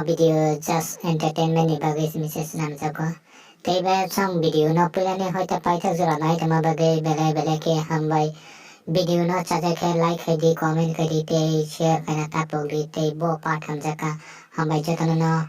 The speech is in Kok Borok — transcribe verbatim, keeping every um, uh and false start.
Video just entertainment ni bagwi simi se swnamjago. Tei be song video no puilani hoite paithak jora nai tongma bagwi belai belai khe hambai. Video no chajakhe like khaidi, comment khaidi tei share khaina tapokdi tei bo part hamjakha. Hambai jotono no.